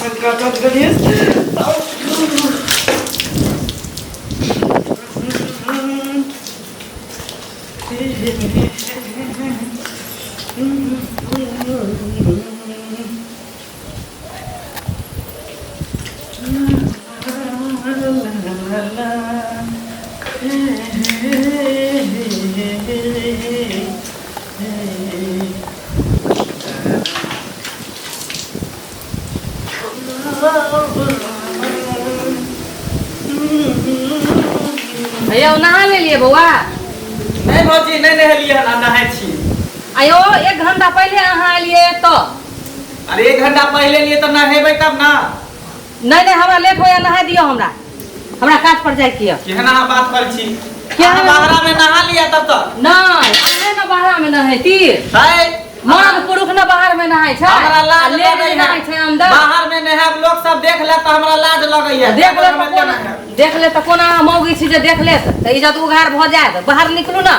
संकट गणेश। यौ नहा लेलियै बौआ? नहि भौजी, नहि नहेलियै हन, आब नहाय छी। आयो, एक घंटा पहिले अहाँ एलियै एतऽ। अरे, एक घंटा पहिले लिए तऽ नहेबै तब ना। नहि नहि, हमरा लेट होइया, नहा दियौ हमरा, हमरा काज पर जाइके यऽ। केहन अहाँ बात करै छी? केहन? अहाँ बाहरा में नहा लिअ तब तक। नहि, अहाँ ने बाहरा में नहेती। है। मर्द पुरुष ने बाहर में नहाय छै। हमरा लाज आ लेडीज लगैया। नहाय छै अंदर। बाहर में नहायब, लोक सब देख लेत तऽ हमरा लाज लगैया। देख ले तऽ हम कोना नहायब। देख ले तऽ कोना मौगी छी जे देख लेत तऽ इज्जत उघार भऽ जायत। बाहर निकलू ने।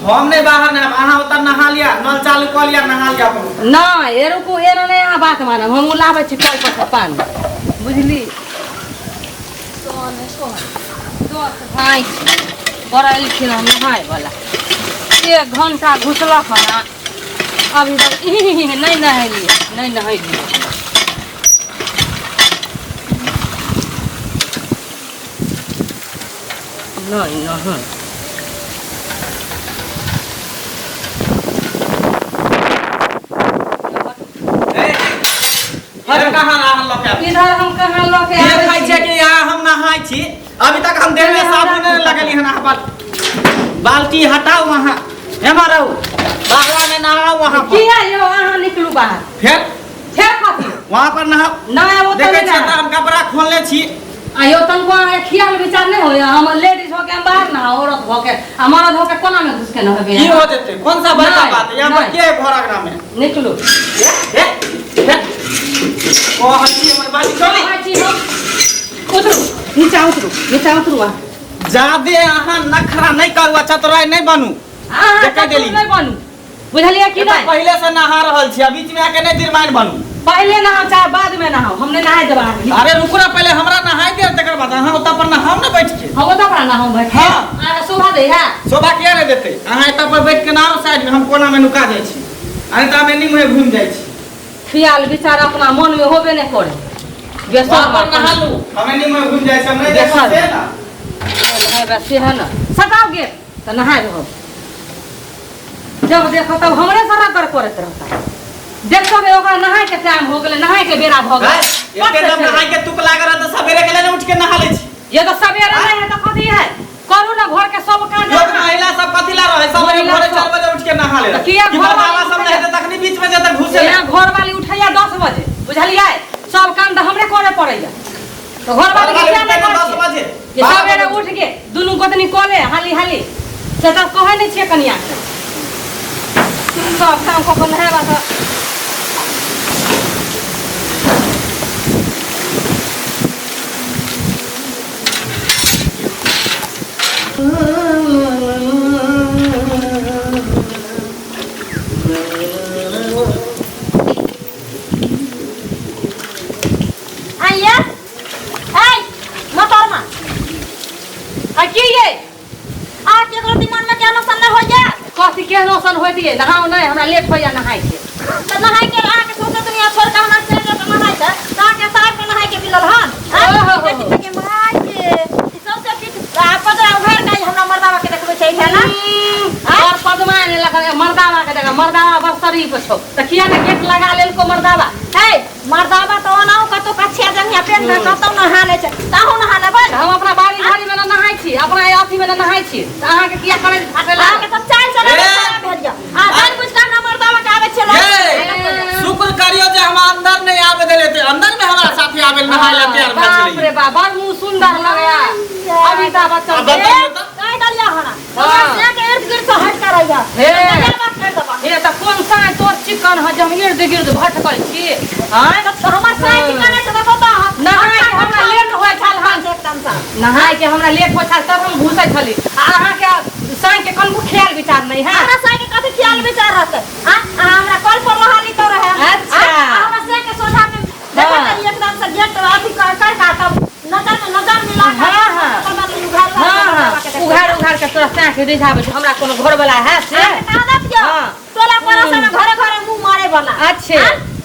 हम नहि बाहर नहायब, अहाँ ओतऽ नहा लिअ, नल चालू कऽ लिअ, नहा लिअ अपन। नहि, ए रुकू, एना नहि अहाँ बात मानब। हम लाबै छी कल पर से पानी, बुझली? भाइ बड़ा एलखिन हन नहाय वाला, एक घंटा घुसलक हन, अभी तक नहि नहेलियै, नहि नहेलियै। नहि नहाय। इधर कहाँ अहाँ लऽ के आबै? इधर हम कहाँ लऽ के आबै देखै छी? छियै कि यहाँ हम नहाय छी, अभी तक हम देह में साबुन नहि लगेली हन। अहाँ बाल्टी हटाउ, अहाँ हेमा रहू, बाहरा में नहाउ वहाँ पर। किया यौ, अहाँ निकलू बाहर। फेर? फेर कथी? वहाँ पर नहाउ। नहि, ओ तऽ देखै नहि छियै तऽ हम कपड़ा खोलने छी। आयो, तनको अहाँके खियाल विचार नहि होइया? हम लेडीज होके हम बाहर नहाउ, औरत होके, आ मरद होके कोना में घुस के नहेबै? की हो जेतै? कौन सा बड़का नहि, बात है? यहाँ पर नहि। के है घर अंगना में? निकलू। ए, ए, ए। कहै छी हमर बाली चली। कहै छी हम, उतरू नीचा, उतरू नीचा, उतरू अहाँ। जादे अहाँ नखरा नहि करू आ चतुराई नहि बनू। अहाँ जे कहि चतुर देली। नहि बनू, बुझलियै कि एतऽ नहि? पहिले से नहा रहल छी, आ बीच में आके नहि दिरमाइन बनू। पहिले नहाउ चाहे बाद में नहाउ, हम नहि नहाय देब अहाँके। अरे रुकू ना, पहिले हमरा नहाय दे, तकर बाद अहाँ ओतऽ पर नहाउ ने बैठ के। हम ओतऽ पर नहाउ बैठ के? हाँ। अहाँके शोभा दै है? शोभा किया नहि देतै? अहाँ एतऽ पर बैठ के नहाउ साइड में, हम कोना में नुका जाइ छी, आ नहि तऽ हम एनी मुँहे घुमि जाइ छी। खियाल विचार अपना मन में होबे नहि करे। बेसर वहाँ पर नहा लू, हम एनी मुँहे घुमि जाइ छी, हम नहि देखब से ना। नहेबै से है ना, सटाउ गेट तऽ नहाय रहब। जब देखो तब हमरे से रगड़ करैत रहता। देखो बे, ओकरा नहाय के टाइम हो गेलै, नहाय के बेरा भऽ गेलै। एते जब नहाय के तुक लागल रहत तऽ सबेरे के ने उठ के नहा लै छी। ये तऽ सबेरे नहीं है तऽ कथी है? करू ना घर के सब काज। लोग महिला सब कथी ला रहे? सबेरे महिला भोरे सब। 4 बजे उठ के नहा ले। तऽ किया कि घर मर्दावा वाली सब उठैया? नहीं तखनी बीच में जेतै घुसे। यहाँ घर वाली उठैया 10 बजे, बुझलियै? सब काम तऽ हमरे करे पड़ैया, तऽ घर वाली के किया नहि 10 करै छियै? बजे जे 12 सबेरे बजे। उठ के दुनू गोतनी कऽ ले हाली हाली, से तऽ कहै नहि छियै कनिया के। सब काम कऽ कऽ नहेबा तऽ आइए ऐ मोटरमा। आ की ये? आ केकरो दिमाग में केहनो सन नहि होइया। कथी केहनो सन होइत ये? नहाउ नहि, हमरा लेट होइया नहाय के। तऽ नहाय के अहाँके सोचत नहीं, छोड़ के हमरा चलि जायत नहाय के, तऽ अहाँके साहब के नहाय के मिलल हन? ओहो हो। देखी के माय के ई सबसे पीठ आ पदरा उघार के हमरा मर्दावा के देखबै छै है ना? और पदमा ने लगा मर्दावा के देखा, मर्दावा बस शरीफ छौ तऽ किया ने गेट लगा लेलको मर्दावा? हे मर्दावा तऽ ओनाहु कतौ कछिया जंगिया पेन के कतौ नहा लै छै, ताहू नहा लेबै। हम अपना बाड़ी झाड़ी में ना नहाय छी, अपना अथी में ना नहाय छी, तऽ अहाँके किया करै फाटे अहाँके लागल? सब चालि चलन ए! खराब भेल यऽ। आ जानि बुझि कऽ हमरा मर्दावा के आबै छै। ये शुक्र करियो जे हम अंदर नहीं आवे देले, ते अंदर में हमरा साथी आवे नहाय ला तैयार भए बाप छलै। रे बाप, बड़ मुँह सुंदर लगैया अमिताभ बच्चन आ के। बताइयो तऽ। कहि देलियै हमरा। हाँ। हमरा से के इर्द गिर्द से हट कर रहिया। हे। बात कर देबा। हे तऽ कोन साँझ तोर चिकन है जे हम इर्द गिर्द भटकल छी? आँय? तऽ हमर साँझ चिकन है से देखो तऽ नहाय के हमरा लेट होइ छल हन। एकदम से। नहाय के हमरा लेट होइ छल तब हम घुसै छली, आ अहाँके साँझ के कनको ख्याल विचार नहीं है। हमरा साँझ के कथी ख्याल विचार रहतै? आ अहाँ हमरा कल पर नहा ली तो रहे। अच्छा। आ हमरा साँझ के सोझा में देखो। हाँ। तऽ के तोरा साँख रिझाबै छी हमरा कोनो घर वाला है से अहाँके आदत यऽ हाँ। टोला पड़ोस में घरे घरे मुंह मारे वाला अच्छे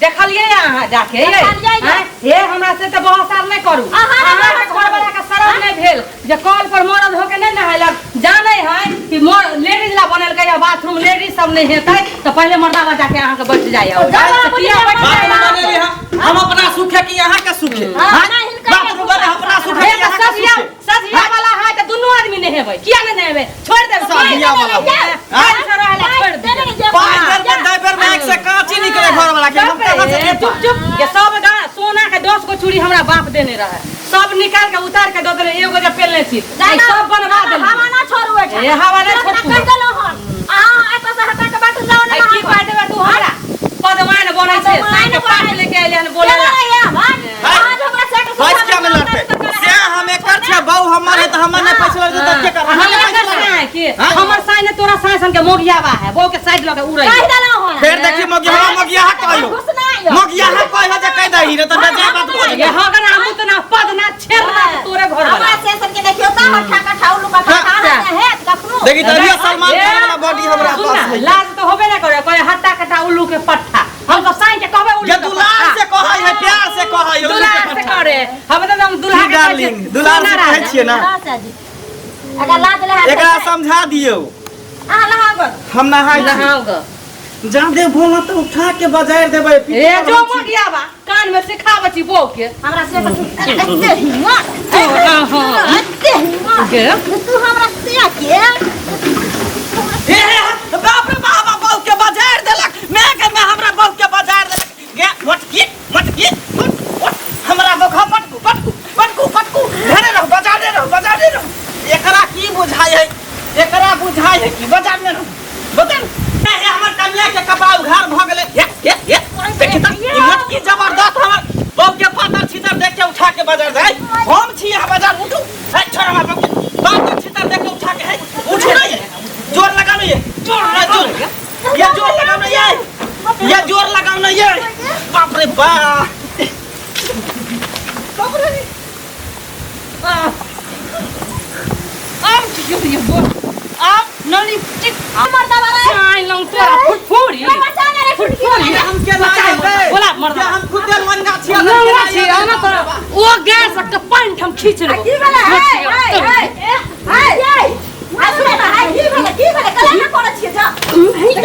देखलियै अहाँ जाके यै? देखलियै यै। आँय? हे हमरा से तऽ बहुत साल नहि करू अहाँ नहि अहाँके बहस घर वाला के शरम नहि भेल जे कल पर मरद होके नहि नहेलक जानै है कि लेडीज ला बनेलकै या बाथरूम लेडीज सब नहि हेतै तऽ पहिले मर्दावा जाके अहाँके बैठ जाइए जाबा तऽ किया बैठ बाथरूम जाइए बनेली हम अपना सुखे कि अहाँ के सुखे हाँ, हाँ? नहि, हिनका बाथरूम बने अपना सुखे हे कि तऽ अहाँ के सझिया सुखे सझिया वाला है तऽ दुनू आदमी नहेबै किया नहि नहेबै छोड़ि देबै सझिया वाला। हाँ? रहला छोड़ि देबै पाँच बेर में दस बेर में एक से कांची निकले घर वाला के हम कहाँ से ए, चुप चुप ये सब गा सोना के 10 गो चूड़ी हमरा बाप देने रहे सब निकाल के उतार के दऽ देले एगो जे पेलने छी ई सब बनवा देली हवा ना छोड़ू एहिठाम। ए, हवा ना अपना छोड़ू। कहि देलहुँ हन। अहाँ एतऽ से हटा के बाथरूम जाउ आई ना की कह देबै तू हमरा पदमान बनै छै पदमान साइन पाठ बनै। लेके एले हन बोले केना ला ये हन? अहाँ जे हमरा से के पैस क्या में लड़ते से हम एकर छै बहु हमर है त हमर नहीं पैसा लगते त के कर हम हमर एकर पैसा लगतै। साँय के हाँ? हमर साँय ने तोरा साँय सन के मोगियाबा है बो के साइड लगे उड़ै कहि देलहुँ हन। फेर देखी मोगिया मोगिया कहियो घुसना यऽ। मोगिया कहियो जे कहि दही रे त बेजाय बात भऽ ये जेतै हगना मुतना पदना छेड़ना तोरे घर वाला हमरा से सबके देखियौ तऽ हट्ठा कट्ठा उल्लू का हाँ। कट्ठा हेत कखनो। देखी त ये सलमान खान वाला बॉडी हमरा सुन पास ना, है लाज तो होबे ना करे कोई हट्टा कट्टा उल्लू के पट्ठा हम तो साईं के कहबे उल्लू ये के दुलार पट्ठा। से कहै है प्यार से कहै है दुलार से करे हम तो हम दुल्हा की के कहै छियै, डार्लिंग, दुलार से सोना कहै राजा। छियै ना हाँ, सर जी। अगर लाज लहा एकरा समझा दियौ अहाँ लहाउ गऽ। हम नहाय छी नहाउ गऽ जादे बोला त उठा के बजार देबै ए जो मगिया बा कान में सिखाबै छी बहू के हमरा से के एते हिम्मत हाँ। एते हिम्मत के तू हमरा से के हे हे बाप रे बाप बहू के बजार देलक मैं के मैं हमरा बहू के बजार देलक गे मटकी मटकी उठ उठ हमरा बखा पटकू पटकू पटकू पटकू घरे रहो बजारे रहो बजारे रहो एकरा की बुझाय है एकरा बुझाय है कि बाजार में रहो बदल हे हे हमर कन्या के कपार उघार भ गेलै हे हे हे देखी त ई मटकी जबरदस्त हमर बहू के पातर छितर देख के उठा के बाजार जाय हम छी यहाँ बाजार उठू हे छोड़ हमरा बहू के पातर छितर देख के उठा के हे उठू नहीं ये जोर लगाओ नहीं ये जोर ना जोर ये जोर लगाओ नहीं ये ये जोर लगाओ नहीं ये बाप रे बाप बाप रे आब की ये बोल आब नली टिक मर्दा वाला साईं लंग तोरा फुटफुरी बचा ने रे फुटफुरी हम के बचाइ बोला मर्दा हम खुद लंगा छी लंगा छी आना तोरा ओ गैस के पैंट हम खींच लेबो की भेलै हे हे हे हे आ सुन ना हे की भेलै की भेलै कला ना करै छियै जा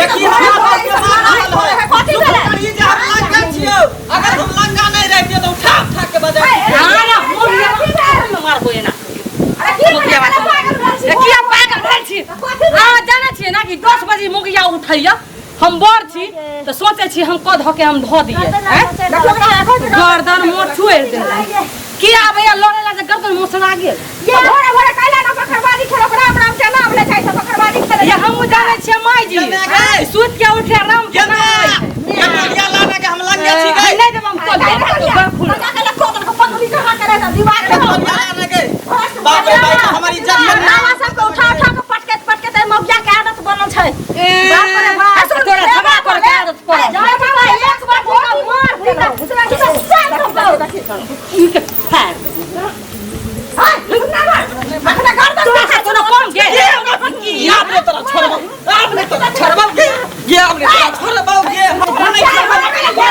देखी हमरा बहू के मार रहल है कथी भेलै ई जे हम लंगा छियौ अगर हम लंगा नहीं रहतियै तऽ उठा उठा के बजा आना मोगिया मारबो एना अरे की भेलै कला पागल भेल छी किया पागल भेल छी अहाँ जानै छियै ना कि 10 बजे मोगिया उठैया हम बड़ छी तऽ सोचै छी हम कऽ धऽ के हम धऽ दियै आँय? गर्दन मोछ छुए देलै की आबैया लड़े ला जे गर्दन मोछला गेल ये भोरे भोरे कैला ना पखरबाजी खेलो राम राम के नाम ले जाइ छै पखरबाजी खेले ये हमहूँ जानै छियै माय जी केने गै? सुति के उठे राम के के नाम लै छै। के मोगिया लाना के हम लंगा छी गै नहि देब हम तोर के मोगिया लाना के बाप रे बाप हमर इज्जत में सबके उठा उठा के पटके पटके ते मौगिया के आदत बनल छै बाप रे बाप तोरा झगड़ा कर के आदत पड़ल जाय बाबा एक बार मार ई के फाड़ तोरा से कोनो कम गे ये हमरा की आप ने तोरा छोड़बो आप ने तोरा छोड़बो गे ये आप ने तोरा छोड़बो गे हम नहीं छोड़बो गे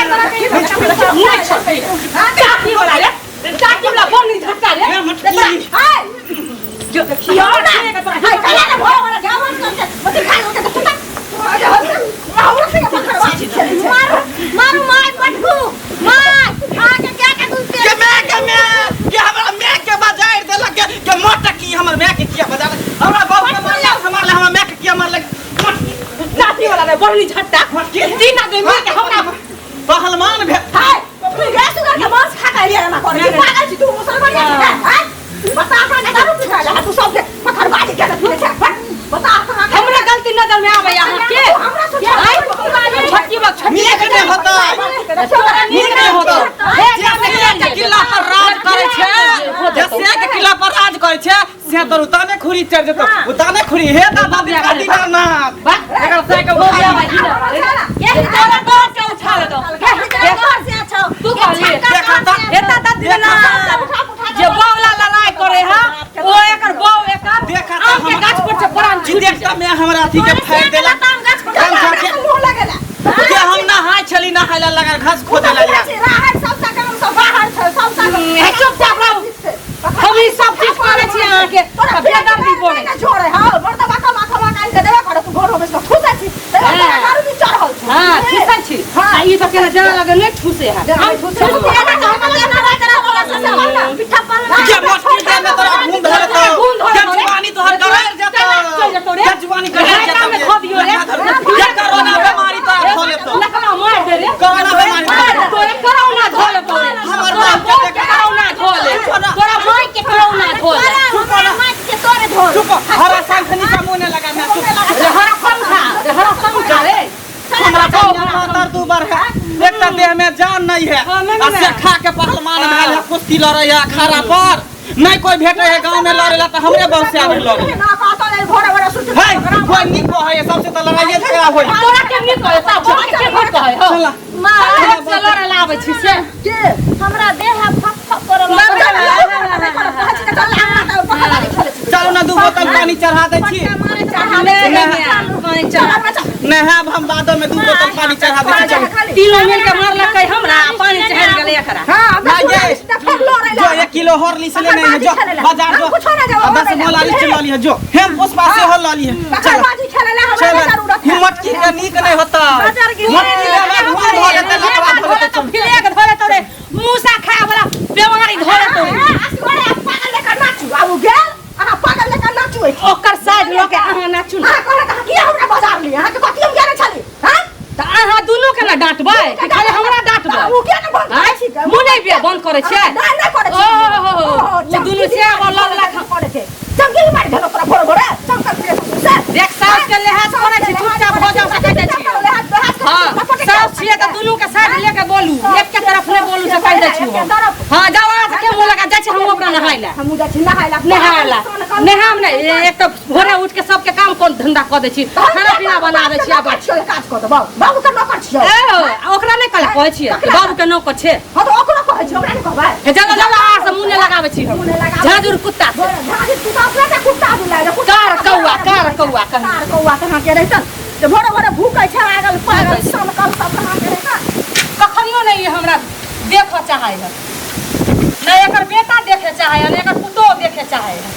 नहि छोड़तै चाकी वाला रे चाकी वाला बड़ नीक झटका रे ये मटकी जो देखियो ना मारू मार पटकू मार आके क्या के दूध के मैं के मैं के हमरा मैं के बजार देलक के के मोटकी हमर मैं के किया बजार हमरा बाप के मारलक हमार ले हमरा मैं के किया मारलक मोटकी चाकी वाला रे बड़ नीक झटका मोटकी तीन आदमी मिल के हमरा पहलवान भे हाय तू गैस उधर के मांस खा के एलिया ना करे पागल छी तू मुसलमान छी हां बता कहाँ दारू पी के तू सब के पखरबाजी के पीने छै बता कहाँ हमरा गलती नजर में आबै अहाँ के हमरा से छोटकी बा छोटकी नीक नहि होतै नीक नहि होतै हे जे के किला पर राज करै छै जे से के किला पर राज करै छै से तोर उताने खुरी चढ़ जेतौ उताने खुरी हे दादा दीना दीनानाथ बा एकर से के हो गया भाई यही तोरा डर के उठा लेतौ तू तू कहली एता दा दीनानाथ जे बावला लड़ाई करे है देख त मैं हमरा अथी के तोरे फाड़ से देलक लताम गाछ पर हम हमरा जाके- मुँह लगेला के हम नहाय छली नहाय ला लगा घास खोदे ला बुझै छी, राहर सब सा काम सब बाहर छै सब सा हे, चुपचाप रहू। हम ई सब चीज करै छी अहाँके तोरा आ बेदर्दी बोलै ने जोड़े हां मर्दबा कमा कमा के आनि के देबे करे तू घर में बैस के ठूसै छी तैयो तोरा दारू भी चढ़ल छौ हां ठूसै छी हाँ। आ ई तऽ केना जेना लगे नहि ठूसे है जेना हम ठूसे है। ठूसते है तऽ हम पिट्ठा पालन के मोटकी दे में तोरा घूम धरे तो घूम धरे के तो रे। जुआनी तोहर गरर चल जतो जतो रे। के जुआनी गरर रायता जतो में धो दियो रे। के कोरोना बीमारी तोरा धो लेतो लकड़ा मार दे रे कोरोना बीमारी मार तोरे कोरोना धो ले तोरे हमर तोरा बाप के बाप के कोरोना धो ले तोरा माय के कोरोना धो ले के तोरे धोल चुप हरा शंखनी का मुंह ने लगा मैं चुप रे हरा पंखा रे हरा पंखा रे हमरा कनिया दू बार है एक तऽ देह में जान नहीं है हाँ, नहीं आ ना। से खा के पहलवान भेल है कुश्ती लड़े है अखाड़ा पर नहीं कोई भेटे है गांव में लड़े ला तऽ हमरे बहुत से आवे लड़े ना कहतो नहीं भोरे भोरे सुत है कोई निक है सबसे तऽ लड़ाइए झगड़ा होय तोरा के नीक कहे ता बाप के नीक कहे हो चला मां से लड़े ला आबै छी से के हमरा देह फक फक करऽ मार चलू ना दू बोतल पानी चढ़ा दै छी नहायब हम बादो में दू बोतल पानी चढ़ा दै छी चलू तीनों मिल के मारलकै हमरा आ पानी चढ़ि गेलै एकरा ना ये जो एक किलो हॉर्लिक्स लेने है जो बाजार जो आ 10 मोला लीच लऽ लिहे जो हेम पुष्पा से हो लऽ लिहे चल चल हिम्मत की के नीक नहीं होता बाजार गेल। मोटकी के हमरा घूम धो लेते लकवा धो लेते चल फिलेक धरे तोरे मूसा खाए वाला बेमारी धरे तोरे ओकर साइड लऽ के अहाँ नाचू ने तऽ अहाँ दुनू के ने डाँटबै कि खाली हमरा डाँटबै आँय? मुँह नहि बे बंद करै छियै ओहो ओ दुनू से आब लड़लक चमकी मारि देलक तोरा भोरे भोरे चमकल फिरे से देख सास के लिहाज करै छी चुपचाप हो जाओ से कहि दै छी हाँ सास छियै तऽ दुनू के साइड लेके बोलू एक के तरफ नहि बोलू से कहि दै छी हम हाँ जाओ अहाँ से के मुँह लगा जाइ छी हम अपना नहाय लए हमहूँ जाइ छी नहाय ला नहाय ला नहाम नहि एक तऽ भोरे उठ के सबके काम कोन धंधा कऽ दै छी खाना पीना बना दै छी आब छियै काज कऽ दे बाबू बाबू के नौकर छियै ए ओकरा नहि कहला कहै छियै कि बाबू के नौकर छै हँ तऽ ओकरो कहै छियै ओकरा नहि कहबै हे चलो चलो अहाँ से मुँह नहि लगाबै छी हम मुँह नहि लगाबै। झाँझुर कुत्ता से झाँझुर कुत्ता अपने के कुत्ता बुलाय रे, कुत्ता कार कौआ कार कौआ कहीं कार कौआ कहाँ के रहितन जे भोरे भोरे भूकै छै आगल पागल सनकल सब कहाँ के रहितन कखनियो नहि ई हमरा देखऽ चाहै है नहि एकर बेटा देखे चाहै है नहि एकर पुतोह देखे चाहै है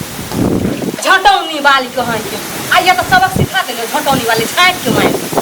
झटौनी वाली कहाँ के आइए तऽ सबक सिखा देलियै झटौनी वाली झाँकि के मारि